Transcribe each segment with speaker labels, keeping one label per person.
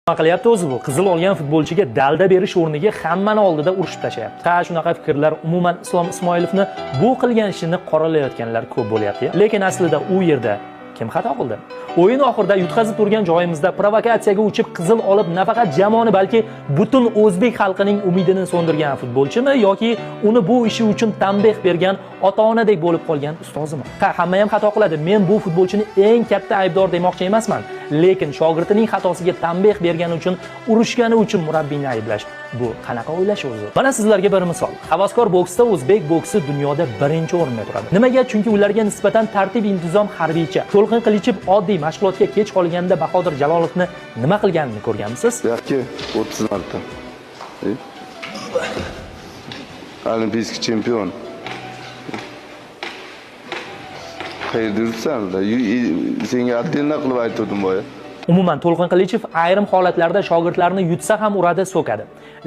Speaker 1: Nima qilyapti o'zi bu? Qizil olgan futbolchiga dalda berish o'rniga hammani oldida urishib tashlayapti. Ha, shunaqa fikrlar, umuman Islom Ismoilovni bu qilgan ishini qoralayotganlar ko'p bo'lyapti. Lekin aslida u yerda kim xato qildi? O'yin oxirida yutqazib turgan joyimizda provokatsiyaga uchib qizil olib, nafaqat jamoani, balki butun o'zbek xalqining umidini so'ndirgan futbolchimi yoki uni bu ishi uchun tanbeh bergan, ota-onadek bo'lib qolgan ustozimi? Ha, hamma ham xato qiladi. Men bu futbolchini eng katta aybdor demoqchi emasman. Lekin shogirdining xatosiga tanbeh bergani uchun, urushgani uchun murabbiyni ayblash, bu qanaqa o'ylash o'zi? Mana sizlarga bir misol. Havaskor boksda o'zbek boksi dunyoda birinchi o'rinda turadi. Nimaga? Chunki ularga nisbatan tartib intizom harbiycha. To'lqin Qilichev oddiy mashg'ulotga kech qolganda Bahodir Jalolovni nima qilganini ko'rganmisiz?
Speaker 2: Yo'qki, 30 marta. E? Олимпийский чемпион. Qayerda yuribsan? Senga отдельно qilib aytgandim boya.
Speaker 1: Umuman, To'lqin Qilichev ayrim holatlarda shogirdlarni yutsa ham uradi, so'kadi.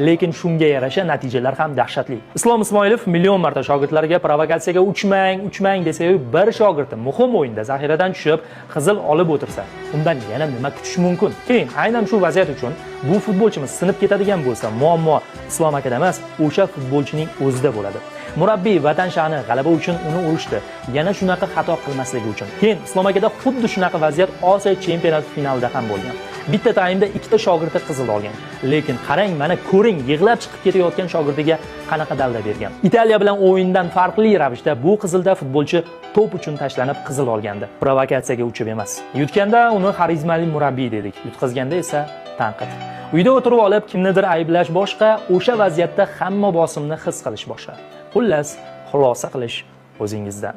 Speaker 1: Lekin shunga yarasha natijalar ham dahshatli. Islom Ismoilov million marta shogirdlarga provokatsiyaga uchmang, uchmang desa-yu, bir shogirdi muhim o'yinda zaxiradan tushib, qizil olib o'tirsa, undan yana nima kutish mumkin? Keyin aynan shu vaziyat uchun bu futbolchimiz sinib ketadigan bo'lsa, muammo Islom akada emas, o'sha futbolchining o'zida bo'ladi. Murabbiy vatan sha'ni, g'alaba uchun uni urishdi. Yana shunaqa xato qilmasligi uchun. Keyin Islom akada xuddi shunaqa vaziyat Osiyo chempionati finalida ham bo'lgan. Bitta taymda ikkita shogirdi qizil olgan. Lekin qarang, mana ko'ring, yig'lab chiqib ketayotgan shogirdiga qanaqa dalda bergan. Italiya bilan o'yindan farqli ravishda bu qizilda futbolchi to'p uchun tashlanib qizil olgandi. Provokatsiyaga uchib emas. Yutganda uni xarizmali murabbiy dedik. Yutqazganda esa tanqid. Uyda o'tirib olib kimnidir ayblash boshqa, o'sha vaziyatda hamma bosimni his qilish boshqa. Xullas, xulosa qilish o'zingizdan.